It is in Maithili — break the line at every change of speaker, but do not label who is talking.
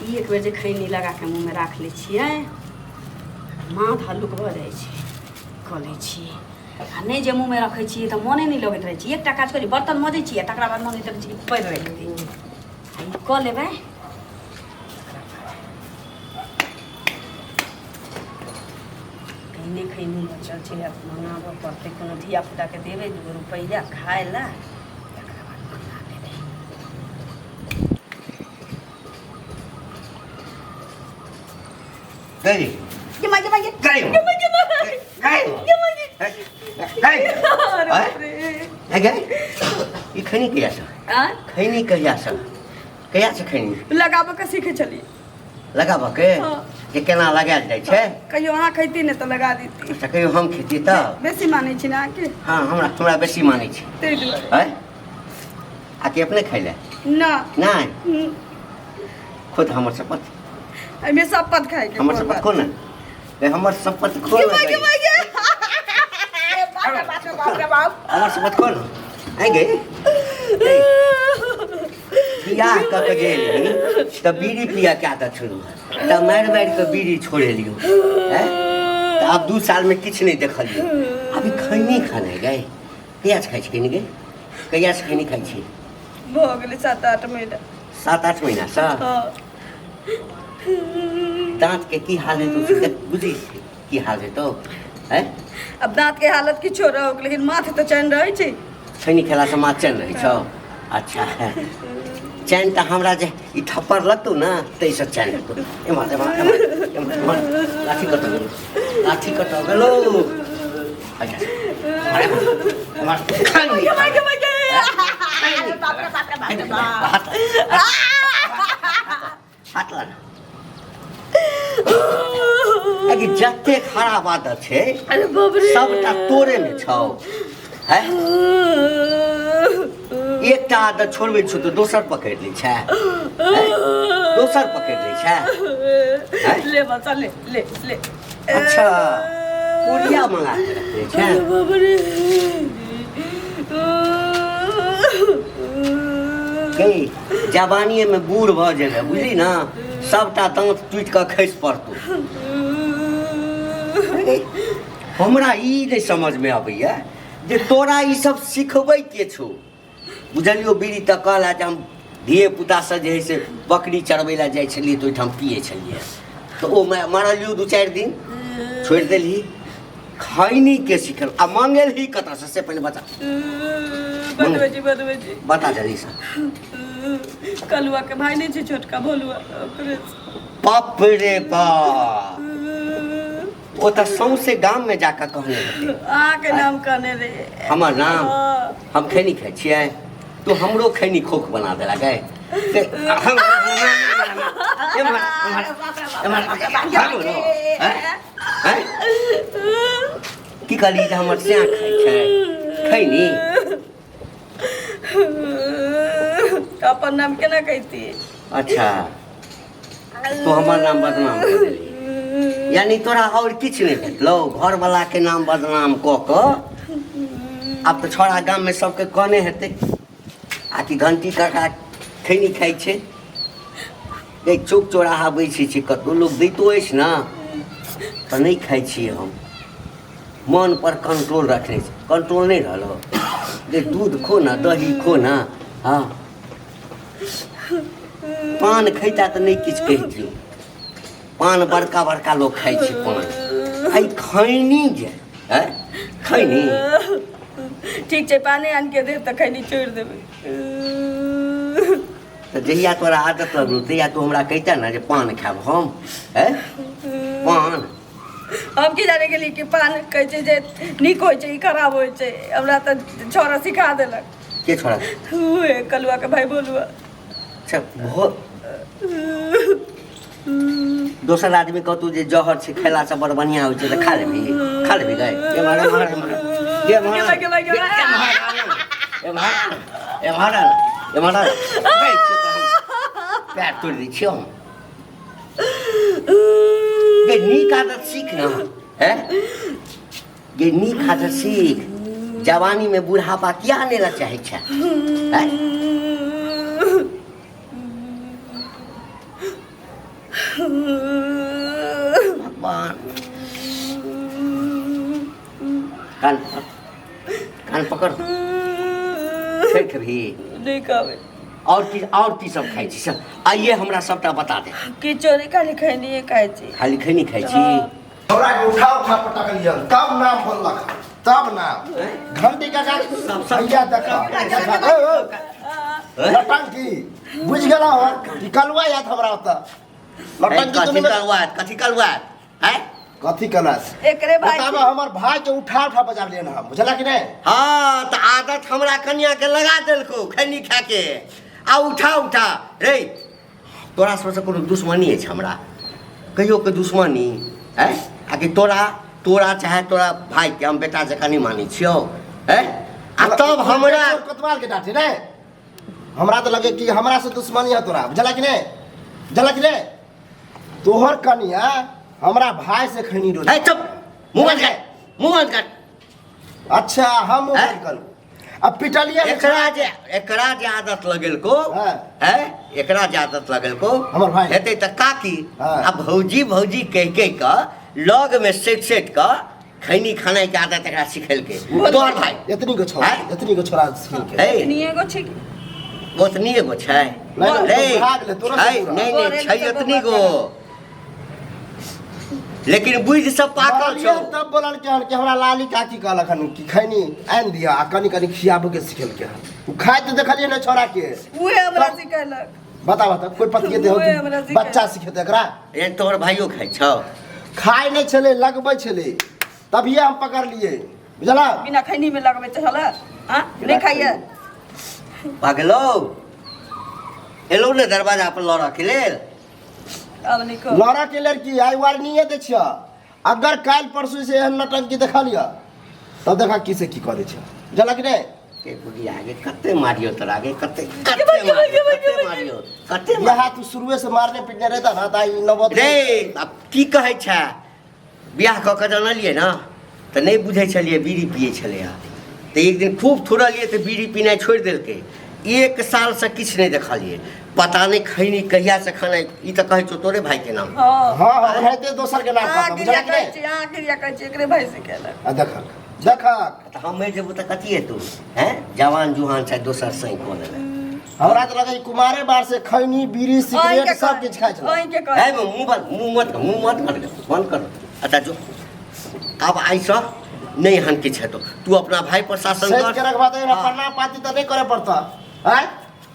ई एक बेर जे खैनी लगा कऽ मुँहमे राखि लै छियै, माथ हल्लुक भऽ जाइ छै। कऽ लै छियै आ नहि जे मुँहमे रखै छियै तऽ मोने नहि लगैत रहै छै। एकटा काज करी, बर्तन मजै छियै, तकरा बाद मोन होइत रहै छै कि पएर राखि दी। आ ई कऽ लेबै। खैनी खैनी बचल छै, आब मङ्गाबऽ पड़तै। कोनो धियापुताके देबै 2 रुपैआ खाय लए, तकरा बाद मङ्गा लेबै।
गई।
ये माँ, ये माँ, ये
गई।
ये माँ, ये माँ।
गई।
ये माँ, ये।
गई।
अरे बाप रे।
गई, ई खैनी कहिया से?
आँय?
खैनी कहिया से, कहिया से खैनी?
लगाबऽ के सीखे छलियै।
लगाबऽ के?
हाँ।
जे केना लगायल जाइ छै?
कहियो अहाँ खैती ने तऽ लगा देती।
अच्छा, कहियो हम खेती तऽ?
बेसी मानै छी ने अहाँके।
हाँ, हमरा हमरा बेसी मानै छी।
ताहि दुआरे।
आँय, आ कि अपने खाइ ले?
ना।
नहि?
हम्म।
खुद हमर शपथ।
एहिमे शपथ खाइके।
हमर
कोन
शपथ
बात?
खोल ने रे, हमर शपथ खोल
गे
ने।
माय, गे
गई।
माय, गे। बाप रे बाप रे बाप रे बाप।
हमर शपथ खोल आइ गई। बियाह कऽ के जे एलही तऽ बीड़ी पिया के आदत छोड़ू, तऽ मारि मारि कऽ बीड़ी छोड़ेलियौ। हैं, तऽ आब 2 सालमे किछु नहि देखलियौ। अभी खैनी खाना गए, कहिया से खाइ छी खैनी गे? कहिया से खैनी खाइ छी?
भऽ गेलै 7-8 महीना।
7-8 महीनासँ?
हँ।
दाँत के की हाल हेतौ से देख, बुझै छी की हाल हेतौ? हैं?
अब दाँत के हालत किछो रहो, लेकिन माथ तऽ चैन रहै छै।
खैनी खेलासँ माथ चैन रहै छौ? अच्छा, चैन तऽ हमरा जे ई थप्पड़ लगतौ ने, ताहिसँ चैन हेतौ। एम्हर एम्हर एम्हर एम्हर एम्हर। लाठी कतऽ गेलौ? लाठी कतऽ गेलौ? अच्छा, एम्हर एम्हर एम्हर। खैनी।
गे माय, गे माय, गे। अरे बाप रे बाप रे बाप रे बाप।
हाथ हाथ लगा। अगे, जते खराब आदत छै
अरे बाप रे।
सबटा तोरे मे छौ। हैं, एकटा आदत छोड़बै छौ तऽ दोसर पकड़ि लै छै। हैं? दोसर पकड़ि लै छै। हैं?
ले बच्चा, ले ले ले।
अच्छा, पुड़िया मंगा के रखने छै।
अरे बाप रे।
गई, जवानीए में बूढ़ भऽ जेबै, बुझली ने, सबटा दाँत टूटि कऽ खसि पड़तौ। हमरा ई नहि समझमे अबैया जे तोरा ई सब सिखबै के छौ। बुझलियौ, बीड़ी तऽ कहला जे हम धिये पुतासँ जे हइ से बकरी चरबै लए जाइ छलियै तऽ ओहिठाम पियै छलियै, तऽ ओ मरलियौ 2-4 दिन, छोड़ि देलही। खैनी के सिखल आ मंगेलही कतऽसँ, से पहिले बता।
बतबै छी, बतबै छी।
बता जल्दीसँ।
कलुआ के भाई नहि छै छोटका भोलुआ, ओकरे से।
बाप रे बाप, ओ तऽ सौंसे गाममे जाकऽ कहने हेतै।
अहाँके नाम कहने रहे।
हमर नाम?
हाँ।
हम खैनी खाइ छियै? तू हमरो खैनी खोख बना देला गए। से हम एम्हर एम्हर एम्हर हमरो, हैं? हैं? की कहली जे हमर स्याह खाइ छै खैनी?
अपन नाम केना कहिती?
अच्छा, तू हमर नाम बदनाम कऽ देलही। यानी तोरा आओर किछु नहि भेटलौ, घरवला के नाम बदनाम कऽ कऽ। आब तऽ छोड़ा गाममे सबके कहने हेतै आ कि घंटी काका खैनी खाइ छै। एक चौक चौराहा बैसै छै, कतहु लोक दैतो अछि ने तऽ नहि खाइ छियै हम। मन पर कंट्रोल रखने छी, कंट्रोल नहि रहल हो जे दूध खो ना, दही खो ना। हाँ, पान खैता तऽ नहि किछु कहितियौ। पान बड़का बड़का लोक खाइ छै पान, आ ई खैनी जे हैं खैनी।
ठीक छै, पानी आनि के देब तऽ खैनी छोड़ि देबै।
तऽ जहिया तोरा आदत लगलौ तहिया तू हमरा कहिता ने जे पान खायब हम। हैं, पान?
हम की जाने गेली कि पान कहै छै जे नीक होइ छै, ई खराब होइ छै। हमरा तऽ छोड़ा सिखा देलक।
के छोड़ा?
उहे कलुआ के भाई बोलुआ।
अच्छा, बहुत दोसर आदमी कहतौ जे जहर छै, खेलासँ बड़ बढ़िआँ होइ छै, तऽ खा लेबही? खा लेबही गै? एम्हर एम्हर एम्हर एम्हर।
गे माय, गे माय, गे माय।
एम्हर एम्हर एम्हर एम्हर। पैर तोड़ि दै छियौ हम। गे, नीक आदत सीख ने। हैं गे, नीक आदत सीख। जवानीमे बुढ़ापा किया आनै लए चाहै छै? हैं? भगवान, कान पकड़, कान पकड़। फेर खेबही?
नहि कहबै।
और की सब खाइ छी सब? आइए हमरा सबटा बता दे।
किछो नहि, खाली खैनिए खाइ छी।
खाली खैनी खाइ छी?
हाँ।
छौड़ा के उठा उठा पटकलियन तब नाम बोललक, तब नाम घंटी काका।
सब-
भैया देखा देखा, ओ, ओ, नौटंकी बुझि गेलहुँ हँ कि कलुआ याद हमरा ओतऽ नौटंकी
कथी
दुनू
कलुआत? कथी कलुआत हैं?
कथी कलस?
एकरे भाई।
बताबऽ, हमर भाई के उठा उठा बजा लियन हम, बुझला कि नहि?
हाँ, तऽ आदत हमरा कनिया के लगा देलको खैनी खा के आ उठा उठा। रे, तोरा सबसँ कोनो दुश्मनी अछि हमरा कहियो के दुश्मनी है? आ कि तोरा तोरा चाहे तोरा भाई के हम बेटा जकाँ नहि मानै छियौ है? आ तब हमरा
कोतवाल के डांटे ने। हमरा तऽ लगे कि हमरा से दुश्मनी है तोरा, बुझला कि नहि? बुझला कि नहि? तोहर कनिया हमरा भाई से खैनी रोज
है, चुप, मुँह बंद कर, मुँह बंद कर।
अच्छा, हम मुँह
हैं?
बंद करू? अब पिटलिए।
एकरा जे आदत लगेलको
हाँ।
है, एकरा जे आदत लगेलको
हमर भाई।
हेतै तऽ काकी
हाँ।
आ भौजी भौजी कहि कहि कऽ लग मे सेट सेट कऽ खैनी खानाइ के आदत एकरा सिखेलकै तोहर भाई।
एतनी गो छोड़ा
हैं?
एतनी गो छोड़ा सीख
है।
एतनिए गो छै की?
ओतनी एगो छै।
नहीं,
रे,
भाग ले, तोरा से
छै
पूरा।
नहि नहि
तोरे
छै
से
एतनी
बौआ।
गो, लेकिन बुझि सब पाकल छौ।
तब बोलल के हन कि हमरा लाली काकी कहलक हन कि खैनी आनि दिअ आ कनी कनी खियाबो के सिखेलके हन। ओ खाइत तऽ देखलियै ने छोड़ा के।
उहे हमरा सिखेलक।
बता बता, कोई पतिये दे हो
उहे हमरा
कि
सिखेलक।
बच्चा सिखेतै एकरा?
ए, तोहर भाइयो खाइ छौ?
खाइ नहि छलै, लगबै छलै, तभिए हम पकड़लियै, बुझला?
बिना खैनी में लगबै छलै। हाँ, नहि खाइए।
पागलो एलौ ने दरवाजा पर लड़ऽ के लेल।
आब नहि कह।
लड़ऽ के लड़की आइ वार्निंगे दै छियह, अगर काल्हि परसू से एहन नटंकी देखलियह तब देखा की से की करै छै, बुझलक कि नहि?
के बुढ़िया गे, कते मारियो तोरा गे, कते कते मारियो, कते मारियो, कते मारियो।
यहाँ तू शुरुए से मारने पीटने रहता ना तऽ ई नौबत
रे, आब की कहै छै? बियाह कऽ कऽ जानलियै ने तऽ नहि बुझै छलियै, बीड़ी पियै छलै। तऽ एक दिन खूब थुरलियै तऽ बीड़ी पीनाइ छोड़ि देलकै। एक सालसँ किछु नहि देखलियै, पता नहि खैनी कहियासँ खेनाइ। ई तऽ कहै छौ तोरे भाइके नाम।
हाँ।
हाँ हाँ, ओनाहिते दोसर के नाम
अहाँ
कहब,
क्रिया
बुझलक कि
कहै
नहि?
छी, अहाँ क्रिया कहै छी, एकरे भाई सिखेलक।
आ देखक देखक।
तऽ हम मरि जेबौ तऽ कथी हेतौ? हैं, जवान जुहान छै, दोसर सही कऽ लेबै।
हमरा तऽ लगै कुमारे बार से खैनी बीड़ी सिगरेट सब किछु खाइ छलै।
अहीं के कहै।
है, मुँह बंद, मुँह मत, मुँह मत बंद कर, बंद कर। अच्छा जो, आब आइसँ नहि एहन किछु हेतौ। तू अपना भाई पर शासन
सैत
कर।
के रखबा तऽ
हाँ।
प्रणाम पाती तऽ नहि करे पड़तऽ, आँय?